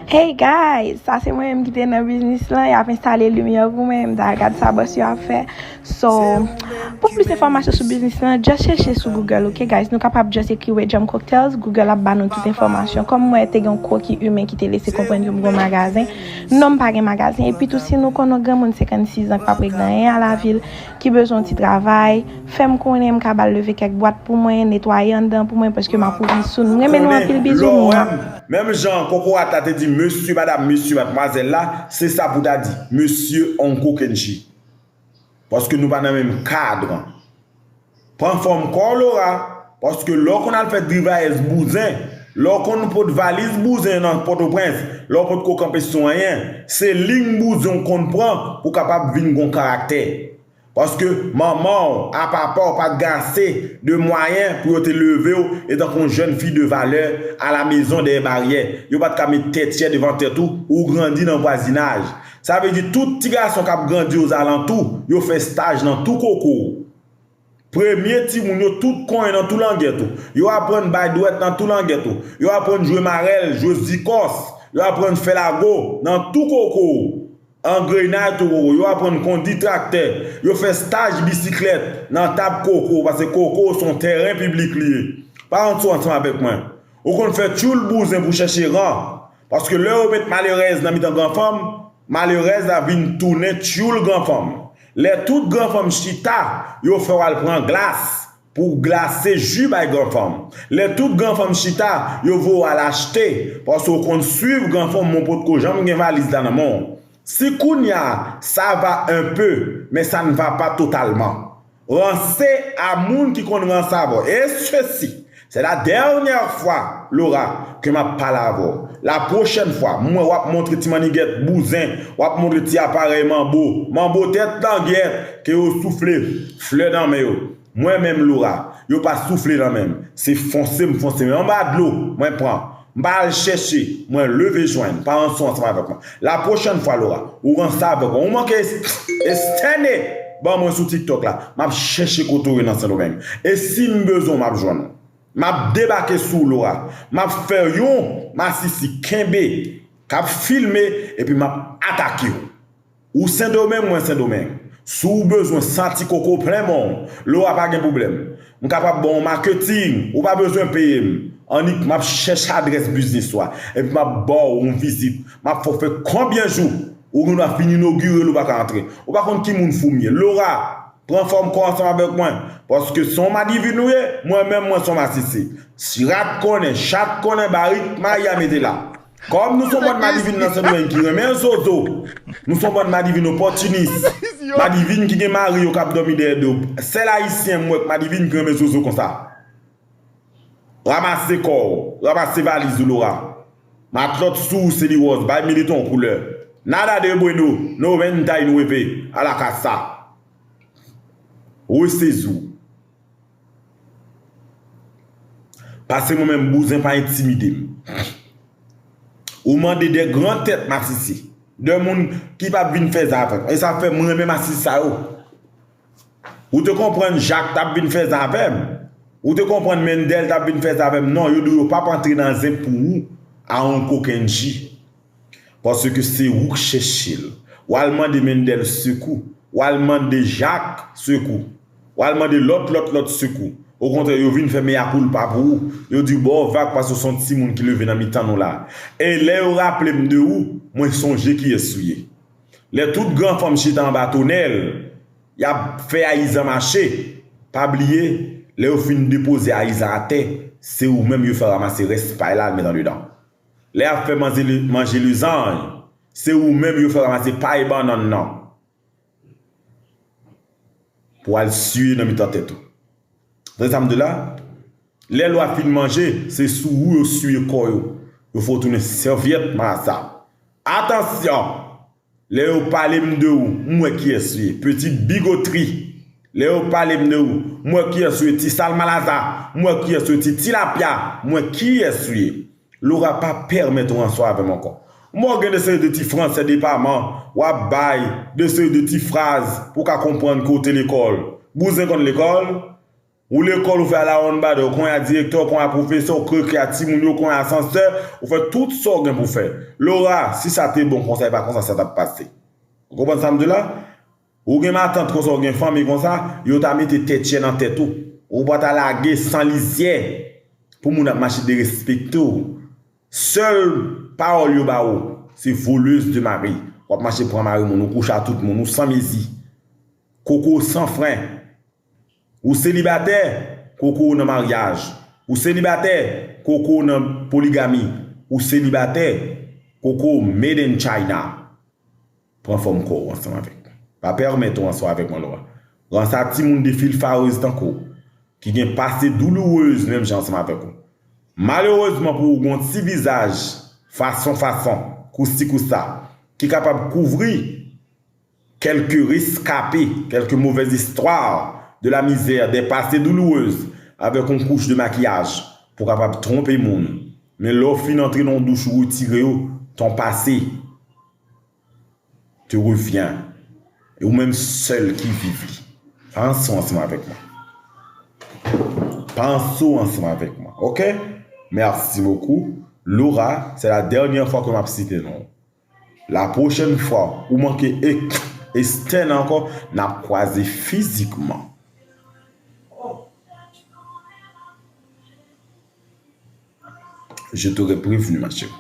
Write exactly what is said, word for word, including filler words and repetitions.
Hey guys, sa se mwen menm ki te nan biznis lan, y ap enstale limyè pou mwen, m ta gad sa bòs yo ap fè. So, pou plis enfòmasyon sou biznis lan, just chèche sou Google, ok guys? Nou kapab just ekri Red Jam Cocktails, Google ap ba nou tout enfòmasyon. Kòm mwen te gen yon kwoki imen ki te lese konprann ke m gen yon magazen, non m pa gen magazen. Epi tou, si nou konn yon granmoun senkannsis an k pa prèg nan anyen a lavil, ki bezwen yon ti travay, fè m konnen, m ka ba l leve kèk bwat pou mwen, netwaye anndan pou mwen, paske m ap ouvri sou nou. M renmen nou anpil, bizou mwa. Menm jan kokorat la te di mesye madam, mesye madmwazèl la, se sa pou ta di mesye Uncle Kenji. Paske nou pa nan menm kad. Pran fòm kò w Laura, paske lè w konn al fè drivayèz bouzen, lè w konn pot valiz bouzen nan Pòtoprens, lè w potko kanpe sou anyen, se liy bouzen w konn pran pou w kapab vin gon karaktè. Paske manman w a papa w pa t gen ase de mwayen pou yo te leve w etanke yon jèn fi de valè a la mezon dèyè baryè. Yo pa t ka met tèt chè devan tèt ou, ou grandi nan vwazinaj. Sa vle di tout ti gason k ap grandi ozalantou, yo fè staj nan tou koko w. Premye timoun yo tout konyen nan tou langèt ou. Yo aprann bay dwèt nan tou langèt ou. Yo aprann jwe marèl, jwe zikòs. Yo aprann fè lago nan tou koko w. Angrenay tou koko. Yo aprann kondi traktè. Yo fè staj bisiklèt nan tab koko w, paske koko w se yon tèren piblik li ye. Pa wont sou ansanm avèk mwen. Ou konn fè tchoul bouzen pou chèche ran. Paske lè yo met malerèz nan mitan granfanm, malerèz la vin tounen tchoul granfanm. Lè tout granfanm chita, yo fè w al pran glas pou w glase ji bay granfanm. Lè tout granfanm chita, yo voye w al achte, paske w konn swiv granfanm, men w potko janm gen valiz la nan men w. Si kounye a, ça va un peu, mais ça ne va pas totalement. Ranse a moun ki konn ranse avè w. Et ceci, c'est la dernière fois, Laura, ke m ap pale avè w. La pwochèn fwa, m wè w ap montre ti mannigèt bouzen, w ap montre ti aparèy manbo, manbo tèt langyèt, ke yo soufle flè nan men yo. Mwen menm Laura, yo pa soufle nan men m. Se fonse m fonse men anba dlo, mwen pran. M pa al chèche, mwen leve jwenn, pa ranse w ansanm avèk mwen. La pwochèn fwa Laura, ou ranse avèk mwen, ou manke estène ban mwen sou TikTok la, m ap chèche kote w ye nan Sendomeng. E si m bezwen w, m ap jwenn ou. M ap debake sou w Laura. M ap fè yon masisi kenbe k ap filme epi m ap atake w. Ou Sendomeng, mwen Sendomeng. Si w bezwen santi koko plen men w, Laura pa gen pwoblèm. M kapab ba w yon maketing, ou pa bezwen peye m. Annik m ap chèche adrès biznis ou a, epi m ap ba w yon vizit. M ap fè w fè konbyen jou ou gen dwa fin inogire l ou pa ka antre. Ou pa konn ki moun fou m ye. Laura, pran fòm kò ansanm avèk mwen, paske se yon madivin ou ye, mwen menm mwen se yon masisi. Si rat konnen, chat konnen, barik mayi a mete la. Kòm nou se yon bann madivin nan Sendomeng ki renmen zozo, nou se yon bann madivin opòtinis, madivin ki gen mari yo k ap dòmi dèyè do. Sèl ayisyen m wè k madivin ki renmen zozo konsa. Ranmase kò w, ranmase valiz ou Laura. Matlòt sou ou se li wòz, bay militan w koulè. Nada de bueno, noventa y nueve, a la casa. Resezi w. Paske mwen menm bouzen pa entimide m. Ou mande de gran tèt masisi, de moun ki p ap vin fè zafè. E sa fè mwen renmen masisi sa yo. Ou te konprann Jak t ap vin fè zafè m? Ou te konprann Mendel t ap vin fè zafè m? Non, yo di w yo p ap antre nan zen pou ou a yon kokenn ji. Paske se ou k chèche l. W al mande Mendel sekou. W al mande Jak sekou. W al mande lòt, lòt, lòt sekou. Okontrè, yo vin fè meyakoulpa pou ou. Yo di w ba w vag paske w se yon timoun ki leve nan mitan nou la. E lè yo raple m de ou, mwen sonje kiyès ou ye. Lè tout granfanm chita anba tonèl, y ap fè ayizan mache. Pa bliye, lè yo fin depoze ayizan atè, se ou menm yo fè ranmase rès pay la al met andedan. Lè y ap fè manje le, manje lezanj, se ou menm yo fè ranmase pay bannann nan pou al siye nan mitan tèt ou. Tande sa m di w la? Lè lwa fin manje, se sou ou yo siye kò yo. Yo fè w tounen sèvyèt masa. Atansyon! Lè yo pale m de ou, m wè kiyès ou ye. Petit bigotri. Lè yo pale m de ou, m wè kiyès ou ye. Ti salmalaza, m wè kiyès ou ye. Ti tilapya, m wè kiyès ou ye. Laura pa pèmèt ou ranse w avè m ankò. M wè w gen de seri de ti fransè depaman w ap bay, de seri de ti fraz pou w ka konprann ke w te lekòl. Bouzen konn lekòl? Ou lekòl, ou fè a la on bad, ou konn a direktè, ou konn a pwofesè, ou kreke a timoun yo, ou konn a asansè, ou fè tout sa w gen pou fè. Laura, si sa te bon konsa, e pa konsa sa t ap pase. Ou konprann sa m di w la? Ou gen matant konsa, ou gen fanmi konsa, yo ta mete tèt chè nan tèt ou. Ou pa ta lage san lizyè pou moun ap mache derespekte w. Sèl pawòl yo ba ou, se voleuse de mari. W ap mache pran mari moun, ou kouche a tout moun, ou san mezi. Koko san fren. Ou selibatè, koko w nan maryaj. Ou selibatè, koko w nan poligami. Ou selibatè, koko w made in China. Pran fòm kò w ansanm avèk mwen. Pa pèmèt ou ansanm avèk mwen, Laura. Rann sa timoun defilfarez tankou w, ki gen pase doulourez menm jan ansanm avèk ou. Malerezman pou ou, gon ti vizaj fason fason, kousi kousa, ki kapab kouvri quelques rescapés, quelques mauvaises histoires de la misère, des passés douloureuses, avèk yon kouch de makiyaj pou kapab twonpe moun. Men lè w fin antre nan yon douch ou retire yo, ton passé te revient. E ou menm sèl ki viv li. Panse w ansanm avèk mwen. Panse w ansanm avèk mwen. Ok? Merci beaucoup. Laura, c'est la dernière fois que m ap site non w. La pwochèn fwa ou manke e- Estèna ankò, n ap kwaze fizikman. Je t'aurais prévenu, ma chérie.